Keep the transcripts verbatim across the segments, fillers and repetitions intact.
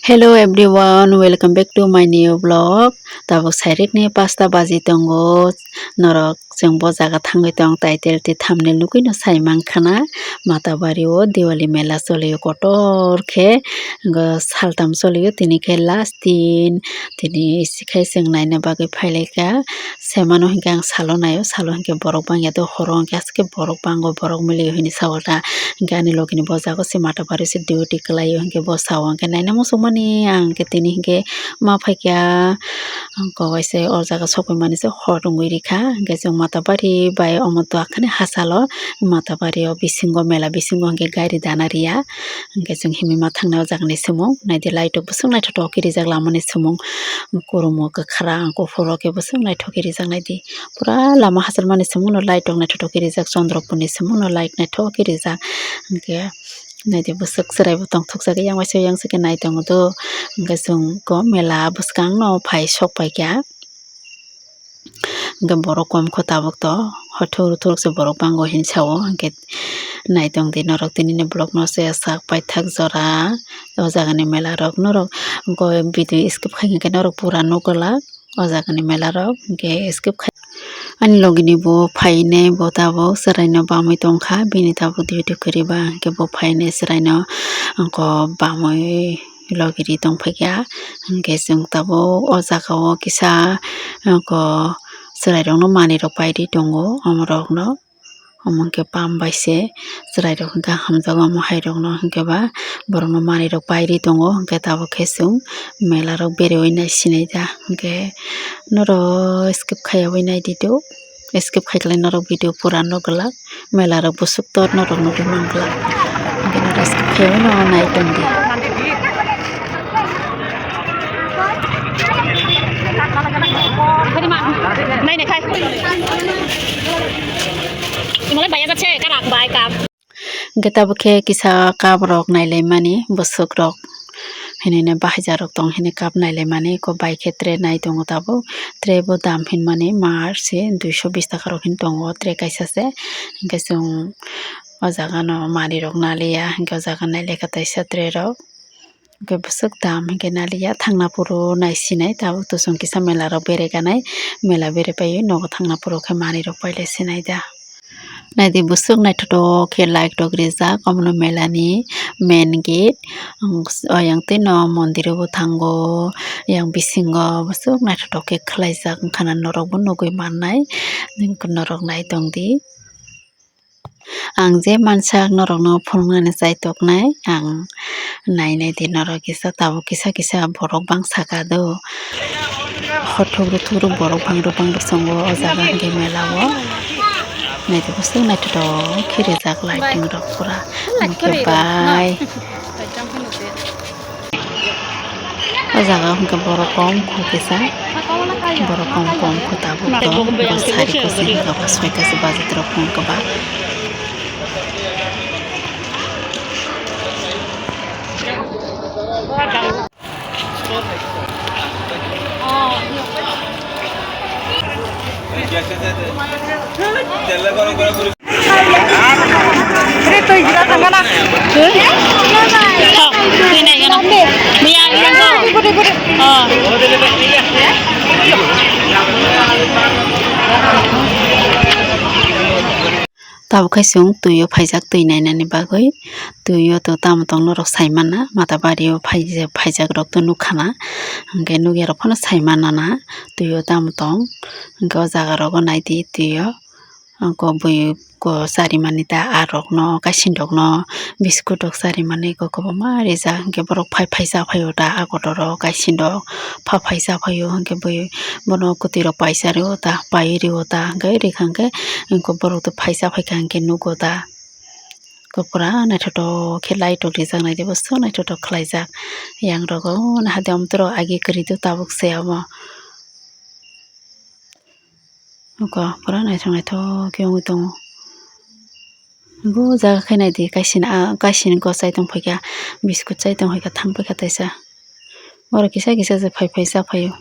Hello everyone, welcome back to my new vlog. Tabuk sairikni pasta baji tongo. Norok chwng bo jaga thangwi tong, title tei thumbnail nugwi no sai mankha na. Matabari o Diwali mela choli o kotor khe, saltam choli o, tini khe last din. Tini isi khai chwng naina bagwi phai lai kha. Se mano hinkhe ang salo naio, salo hinkhe borok bangya do, horo hinkhe aswk khe borok bango, borok mili o hinwi sao ta. Hinkhe ani logi ni bo jaga se Matabari se duty kwlai o, hinkhe bo sao hinkhe naina muchung mani ang hinkhe tini hinkhe ma phai kha. Ang kok bai se o jaga sokoi mani se hor wngwi rikha, hinkhe chwng Matabari bai omo to akhani hachalo Matabari o bisingo mela bisingo hinkhe gari dana riya, hinkhe chwng himwi ma thangnai o jaga ni swmung naidi light rok bwswk naithotok khe rijak lama ni swmung. Kurumo kwkhwrang kuphur rok khe bwswk naithok khe rijak naidi. Pura lama hachal mani swmung no light rok naithotok khe rijak, Chandrapur ni swmung no light naithok khe rijak. Hinkhe naidi bwswk chwrai bo tongthok jak yang waisa yang se khe nai tongo do. Hinkhe chwng ko mela bwskang no phai sok pai kha. Hinkhe borok kom kho tabuk to, hothuruk thuruk se borok bango hinwi sao. Hinkhe naitong di norok tini ni vlog no se sak paithak jora o jaga ni mela rok norok go video skip khai hinkhe norok pura nugwlak o jaga ni mela rok hinkhe skip khai. Ani logi ni bo phainai bo tabuk chwrai no bamwi tongkha, bini tabuk duty kwrwi ba hinkhe bo phainai chwrai no ko bamwi logi ri tongphaikha. Hinkhe chwng tabuk o jaga o kisa ko chwrai rok no manwi rok paidi tongo, omo rok no omo hinkhe pam bai se chwrai rok hinkhe hamjago, omo hai rok no hinkhe ba borok no manwi rok pairi tongo. Hinkhe tabuk khe chwng mela rok berewi nai sinai da, hinkhe norok skip khaiyawi naidi do. Skip khai khlai norok video pura nugwlak, mela rok bwswk tor norok nugwi manglak. Hinkhe norok skip khaiwi no nai tongdi. Nai nai khai. Imalai baya jache karak bai kam. Hinkhe tabuk khe kisa cup rok nailaimani bwswk rok hinwi bahai jak rok tong hinwi cup nailaimani, eko bai khe tray nai tongo tabuk. Tray bo dam hinmani mar se duiso bish taka rok hin tongo tray kaisa se. Hinkhe chwng o jaga no manwi rok naliya, hinkhe o jaga nailai kha taisa tray rok. Hinkhe bwswk dam hinkhe naliya, thangna phuru naisinai tabuk to chwng kisa mela rok berai kanai, mela berai paiwi nogo thangna phuru khe manwi rok pailai sinai da. Naidi bwswk naithotok khe light rok rijak, omono mela ni main gate. Ang s-, ayang tei no mondir o bo thango, yang bisingo bwswk naithotok khe khwlaijak, wngkha na norok bo nugwi mannai, norok nai tongdi. Ang je mansak norok no phunuknani chaitoknai, ang nainai di norok kisa tabuk kisa kisa borok bangsa ka do. Hor thugruk thugruk borok bang rwk bang rwk tongo o jaga hinkhe mela o. Naidi bwswk naithotok khe rijak lighting rok pura. Hinkhe bai. O jaga hinkhe borok kom kho kisa. Borok kom kom kho tabuk to. Bo sari kwchwng hinkhe bo soita se baji rok kom kwbang. Tabuk khe chwng twi o phaijak twi nainani bagwi. Twi o to tamo tong norok sai manna, Matabari o phaijak, phaijak rok to nukha na, hinkhe nukya rok phano sai manna na twi o tamo tong. Hinkhe o jaga rogo naidi twi o, hinkhe bui ko charimani ta a rok no, kaising rok no, biscuit rok charimani kok kwbangma rijak. Hinkhe borok phai phai cha phai o ta a kotor o kaising rok pha phai cha phai o, hinkhe bui bono kwtwi rok paisa rio ta, pai rio ta, hinkhe rikha hinkhe borok to phai cha phai kha hinkhe nugo ta. Kok pura naithotok khe light rok rijak, naidi bwswk naithotok khlaijak. Yang rogo nahade omtwrok agi kwrwi do tabuk se omo. Oko pura naithok naithok khe wngwi tongo. Bo jaga khe naidi kaisini, ah, kaisini gos chai tongphaikha, biscuit chai tongphaikha, thangphaikha taisa. Borok kisa kisa se phai phai cha phaio.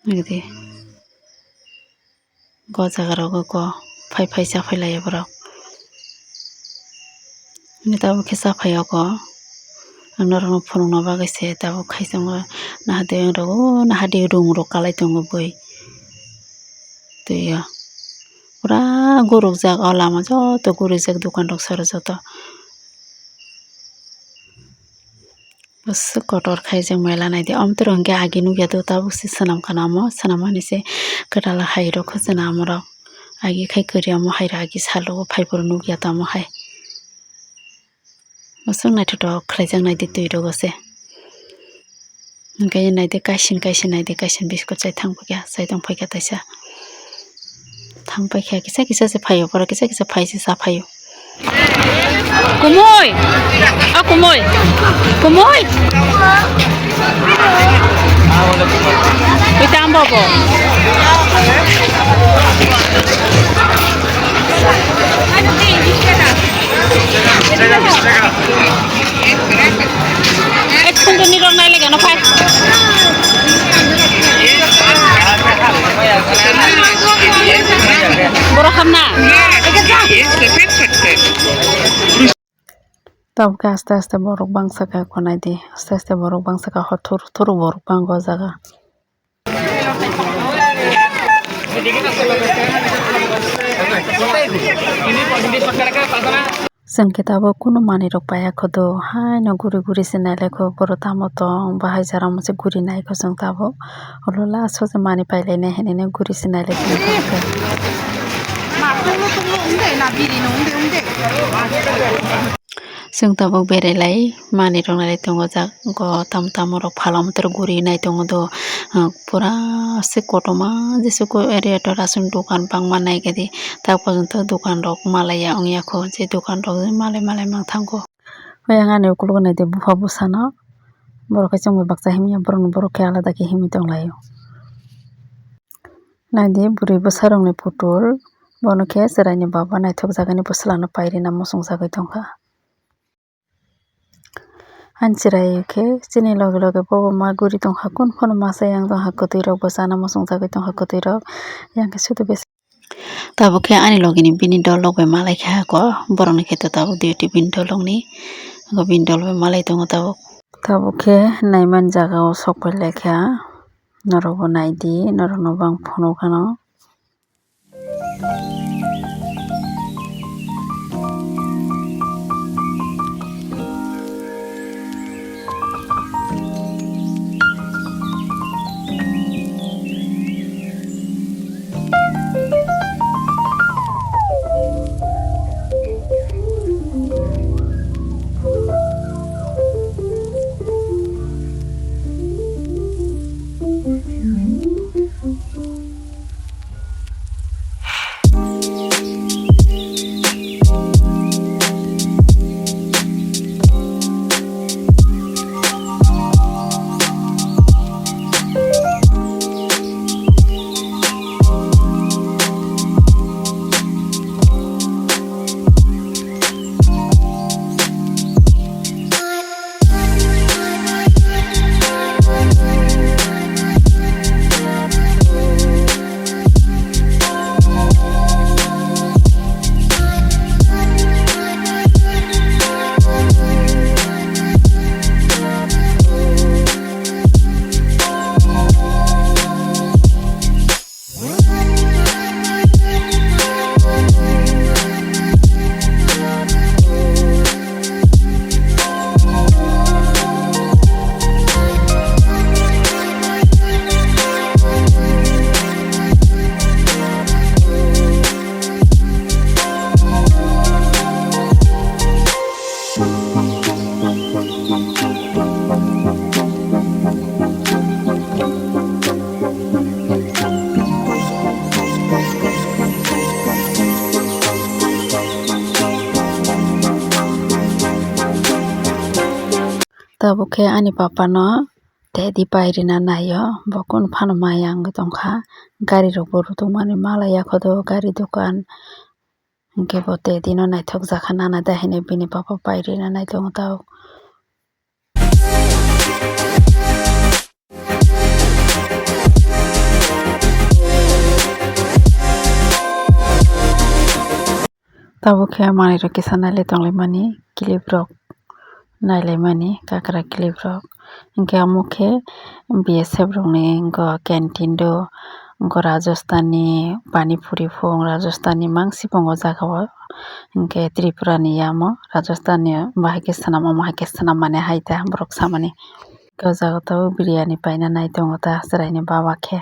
Naidi. Go jaga rogo go phai phai cha phai laio borok. Neta bo khe cha phai o go. Norokno phunukna bagwi se tabuk khaichungo, nahadi wngrok o nahadi rung rok kalai tongo bui twi o. Pura gurukjak o lama joto gurikjak dokan rok sara joto. Bwswk kotor khaijak mela naidi. Omo toro hwnkhe agi nukya do tabuk se swnam khana omo swnam ani se kwtal hai rok khwchana omo rok agi khai kwrwi omo hai rok agi salo phaiphuru nukya tamo hai. Bwswk naithotok khlaijak naidi twi rogo se. Hwnkhe naidi kaisin kaisin naidi kaisin biscuit chai thang paikha chai tong paikha taisa. Thang paikha kisa kisa se phaio borok kisa kisa phai se cha phaio. Kumui! O kumui! Kumui! Ita ambo bo. Ek phunduni rok nai lega no phai. Borok hamna. Tabuk khe aste aste borok bangsa khe khwnai di. Aste aste borok bangsa khe hor thuru thuru borok bang o jaga. Chwng khe tabuk kunu manwi rok paiya khodo, haino guri guri se nailaikho, borok tamo tong bahai jara mose guri naikho chwng tabuk, ulo last o se manwi pailainai hinwi guri se nailaikho. Chwng tabuk berai lai manwi rok nai tongo jak go tamo tamo rok phalamo tere guri nai tongo do pura se kotorma jesuk area to rason dokan bangma nai khe di tak porjonto dokan rok malaiya ongya kho je dokan rok malai malai mang thango. Ayang ani ukuluk nai di bupha bwsano borok khe chwngbai baksa himya borok ni borok khe alada khe himwi tong lai o. Naidi bwrwi bwsarokni putul, bono khe chwraini baba naithokjakgani bwslano pairina muchungjagwi tongkha. Ani chwrai khe chini loge loge bobo ma guri tongkha, kunu phano masa yang tongkha, kwtwirokbo chana muchungjagwi tongkha kwtwirok, yang khe sudu besi. Tabuk khe ani logeni bini dol rok bai malai kha ako, borokni khe tabuk duty bini dol rokni, bini dol bai malai tongo tabuk. Tabuk khe naimani jaga o sok pai lai kha. Norokbo naidi, norokno bo ang phunukgano. Tabuk khe ani papa no tedi pai rina naio, bo kunu phano maya wngwi tongkha, gari rok bo rwtwk mani malai yakho do gari dokan. Hwnkhe bo tei dino naithok jakha nana da hinwi bini papa pai rina nai tongo tabuk. Tabuk khe manwi rok kisa nailai tonglaimani clip rok nailaimani kakra clip rok. Hinkhe omo khe B S F rokni wngkha canteen do, wngkha Rajasthani pani puri phung, Rajasthani mangsi phung o jaga o. Hinkhe Tripura ni yamo Rajasthani bahai khe swnam, omo hai khe swnam mani hai ta borok samani. Hinkhe o jaga o tabuk biryani paina nai tongo ta chwraini baba khe.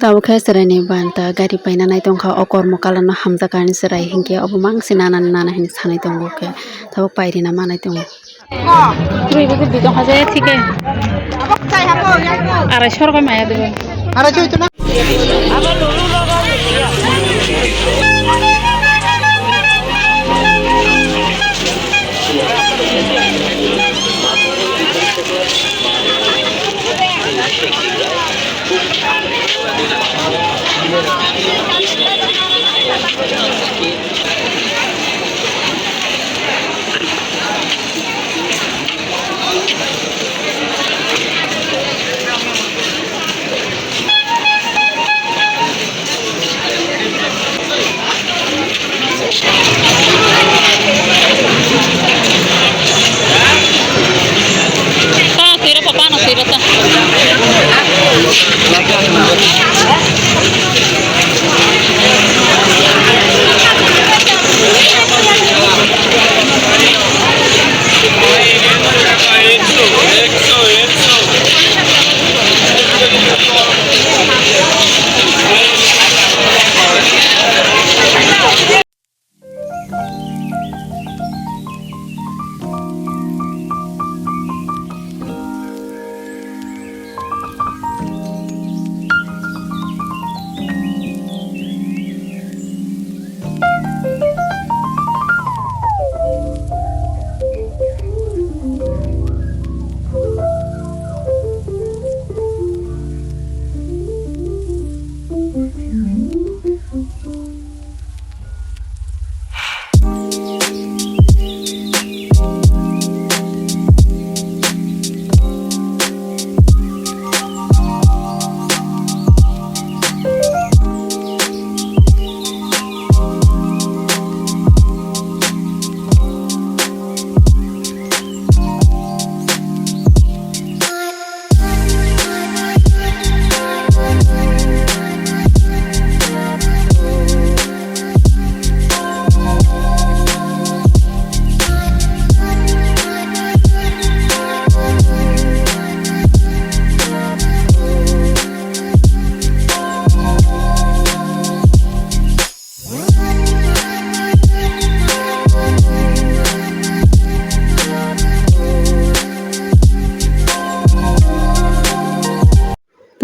Tabuk khe chwraini banta gari paina nai tongkha, o kormo kalarno hamjakani chwrai hinkhe obo mangsi nana nana hinwi sanai tongo khe, tabuk pairina manai tongo. Twi bwtwi bidong haja thike. Arai sor bai maya dibo.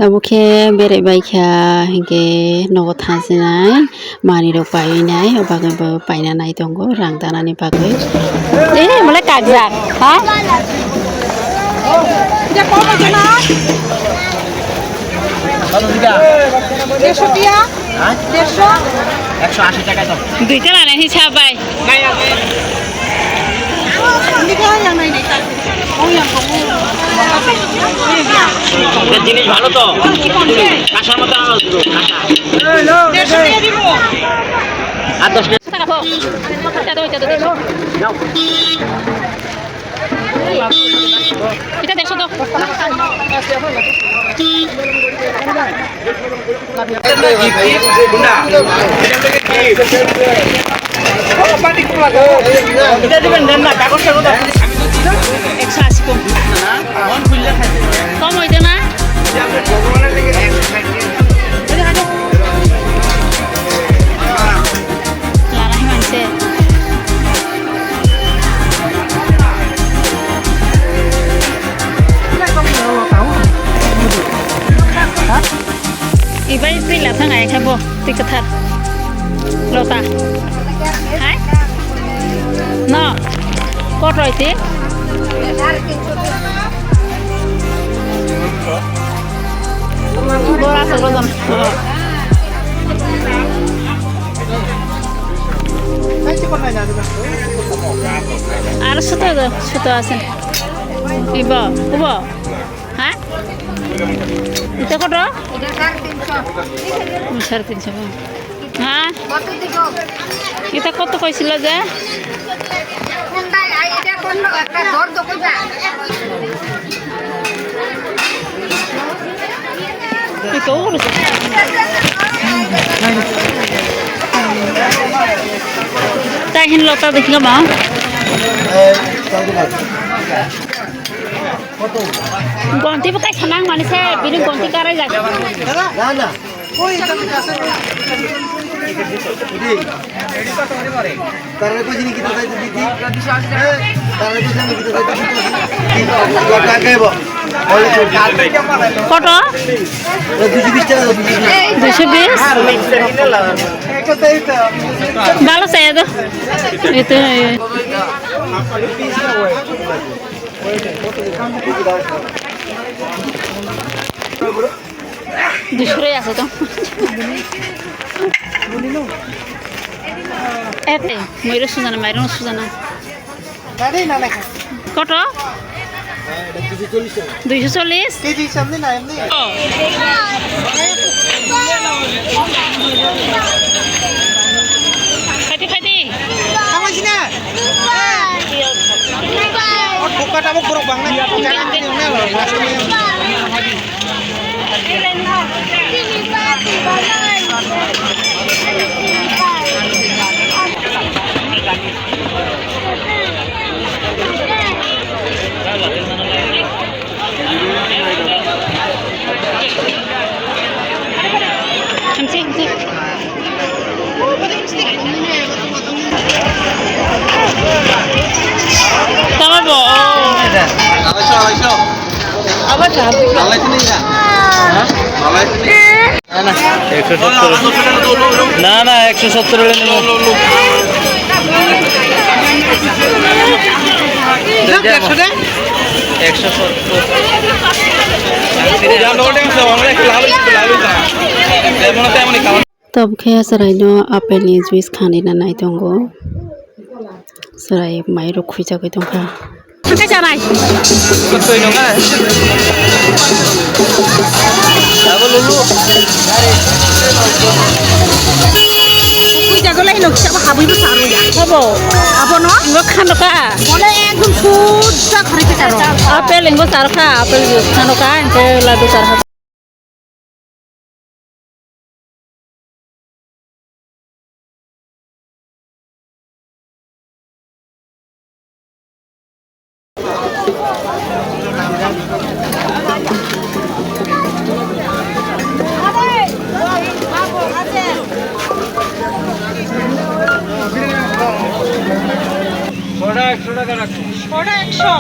Tabuk khe berai bai kha hinkhe nogo thansinai manwi rok paiwi nai, o bagwi bo paina nai tongo rang danani bagwi. Eh, mole kajak, ha? Dersho tiya? Ha? Dersho? Ekso ashi taka to. Dui tala nai hisab bai. Hindi ka yang nai nai ta. Oh, yang ko. Jinis bhalo to. Kasar moto ano duro, kasar. Dersho tiya dibo. Atas. Taka po. Ita to, ita to, dersho. Ita dersho to. Ekso asi kom. Kom hoide na? Lara hai manse. Ibai twi la thang ai kha bo, twi kwthar. Lota. Hai? No. Kot roi ti? Bora sa rodon. Ar suto do, suto asen. Ibo, ibo. Ha? Ita kotto koisil je? Tei hin lota dekhi ma. Gonti bo kaisa nang mani se, bini gonti karai jak. Tarai ko jini kita tadi tadi. Tarai ko jini kita tadi tadi. Koto? Duiso bis. Balo saya tu. Itu. Dusre aswk tong. Ete, muiro sujana, mairung sujana. Koto? Duiso chollis? Phaidi, phaidi. Buka tabuk borok bang nai. Hamsi, hamsi. Tama bo. Abacha, abacha. Abacha. Ekso sottor. Na, na, ekso sottor hole nibo. Ekso sottor. Tabuk khe chwraino apple ni juice khanina nai tongo. Chwrai mairok khwijagwi tongkha. Tei chanai. Khwijago lai no kisa habwi bo saru ya. Abo. Abo no? Ngo khando ka. Mole ekdom sudda khari kisa ro. Apple ngo sar kha, apple juice khando ka, engke ladu sar kha. Soda ekso taka rakho. Soda ekso.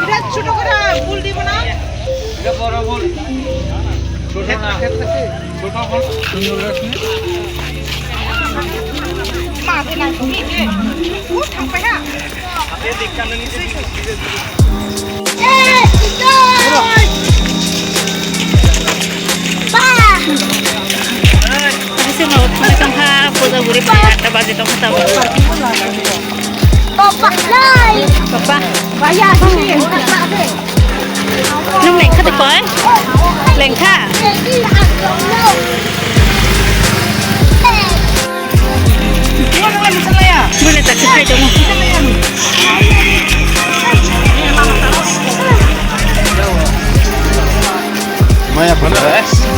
Bira choto kore bul dibo na? Bira boro bul. Choto na. Choto bul. Ma de na ni de. U thang pa ha. Puja guri phai atta baje tongkha tabuk. Papa. Nwng lengkha de koi? Lengkha? Bwle taksi phai tongo. Maya phone.